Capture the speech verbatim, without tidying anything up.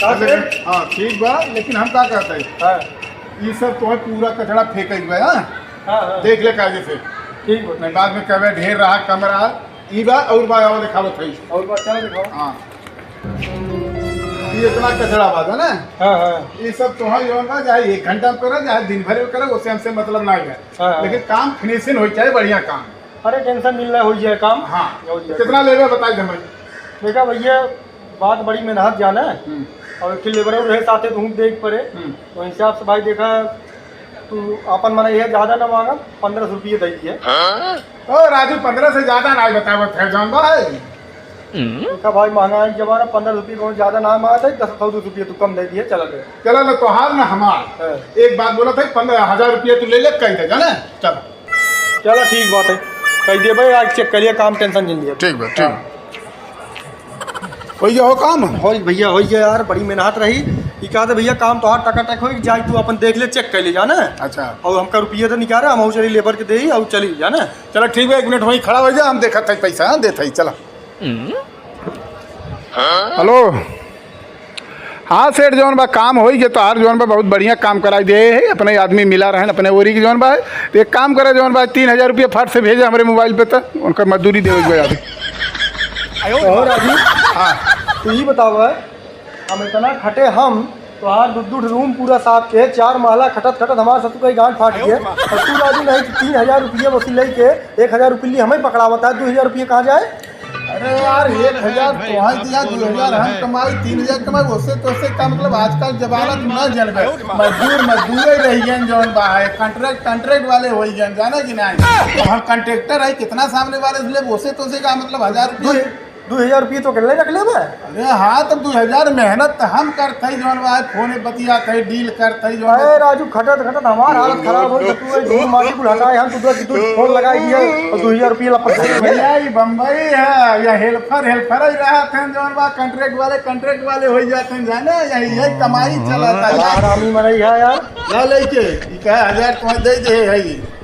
का लेकिन, सेठ? हाँ, ठीक बा, लेकिन हम का कहत हई? हाँ। ई सब तोहैं पूरा कचड़ा फेंके के बा, हाँ? हाँ, हाँ। देख ले कायदे से। ठीक बा। नहीं, बाद में कहबे ढेर रहा, कम रहा। ई बा, और बा, और देखावत हई। और बा, चलो देखाओ। हाँ। ई इतना कचड़ा बा, है ना? हाँ, हाँ। ई सब तोहैं जौन बा, चाहे एक घंटा में करा, चाहे दिन भर में करा, उससे हमसे मतलब ना है। हाँ, हाँ। लेकिन काम finishing होई, चाहे बढ़िया काम। अरे, tension मिल रहा, हो जाए काम। हाँ। हो जाए। कितना लेबे, बताई दे भाई। देखा भैया, बात बड़ी मेहनत जाने। हम्म। और एक labour रहे साथे, तुम देख पड़े। हम्म। तो हिसाब से भाई देखा, तू अपन मना ये ज्यादा ना मांगा, पन्द्रह सौ रुपये दे दिए। ओ राजू, पन्द्रह से ज्यादा ना बतावत है, जान भाई। देखा भाई, महंगाई के जमाना, पन्द्रह रुपये बहुत ज्यादा ना मांगा था, दस सौ रुपये तू कम दे दिए, चला गया। चला ना, तोहार ना हमार। हाँ। एक बात बोला था, पन्द्रह हजार रुपये तू ले ले, कह दे, जाने? चल। चला, ठीक बात है, कह दे भाई, आज check करिए काम, tension जिन लिया। ठीक बा, ठीक। हाँ। होइ गया हो काम? होइ भैया, होइ गया यार, बड़ी मेहनत रही। ई कहते भैया, काम तोहार टकाटक होइ, जाई तू अपन देख ले, check कर ले, जाने? अच्छा। और हमका रुपया तो निकाले, हम चली labour के देई और चली, जाने? चला ठीक बा, एक मिनट वहीं खड़ा होइ जा, हम देखत हई पैसा, हाँ, देत हई, चला। Hello। हाँ सेठ, जौन बा काम होइ गए, तोहार जौन बा बहुत बढ़िया काम कराई दे है, अपने आदमी मिला रहन अपने ओरी के जौन बा। तो एक काम करे, जौन बा तीन हजार रुपया फट से भेजे हमरे mobile पे, तो उनका मजदूरी देवे के बा। ओ राजू, हाँ। तू ई बतावा, हम इतना खटे, हम तोहार दू दू room पूरा साफ के, चार महला खटत खटत हमार ससुर का गांड फाट गए। और तू राजू नहीं, तीन हजार रुपया वसूल लेके एक हजार रुपये लिए हमें पकड़ावत है, दो हजार रुपये कहाँ जाए? अरे यार, एक हजार तोहार दिया, दो हजार हम कमाई, तीन हजार कमाई, उससे तो उससे का मतलब, आजकल जमाना तू ना जनबे, मजदूर मजदूरे रह गए, जौन बा है, contract contract वाले हो गए, जाने कि नहीं? तो हम contractor है, कितना सामने वाले से ले, उससे तो उससे का मतलब, हजार रुपये। दो हजार रुपये तो अकेले रख लेबे। अरे हाँ, तब दो हजार मेहनत तो हम करत हई, जौन बा phone बतियात हई, deal करत हई, जौन अरे राजू, खटत खटत हमार हालत खराब होइ, तू एक धूल माटी कुल हटाए, हम तू दो, तू phone लगाई दिया और दो हजार रुपये लपट गए। भैया, ये बम्बई है, या helper helper ही रहत हैं, जौन बा contract वाले contract वाले होइ जात हैं, जाने, यही यही कमाई चलत है। बड़ा हरामी मनई है यार। ना लेके, ई कहे हजार तुम्हें दे दे है।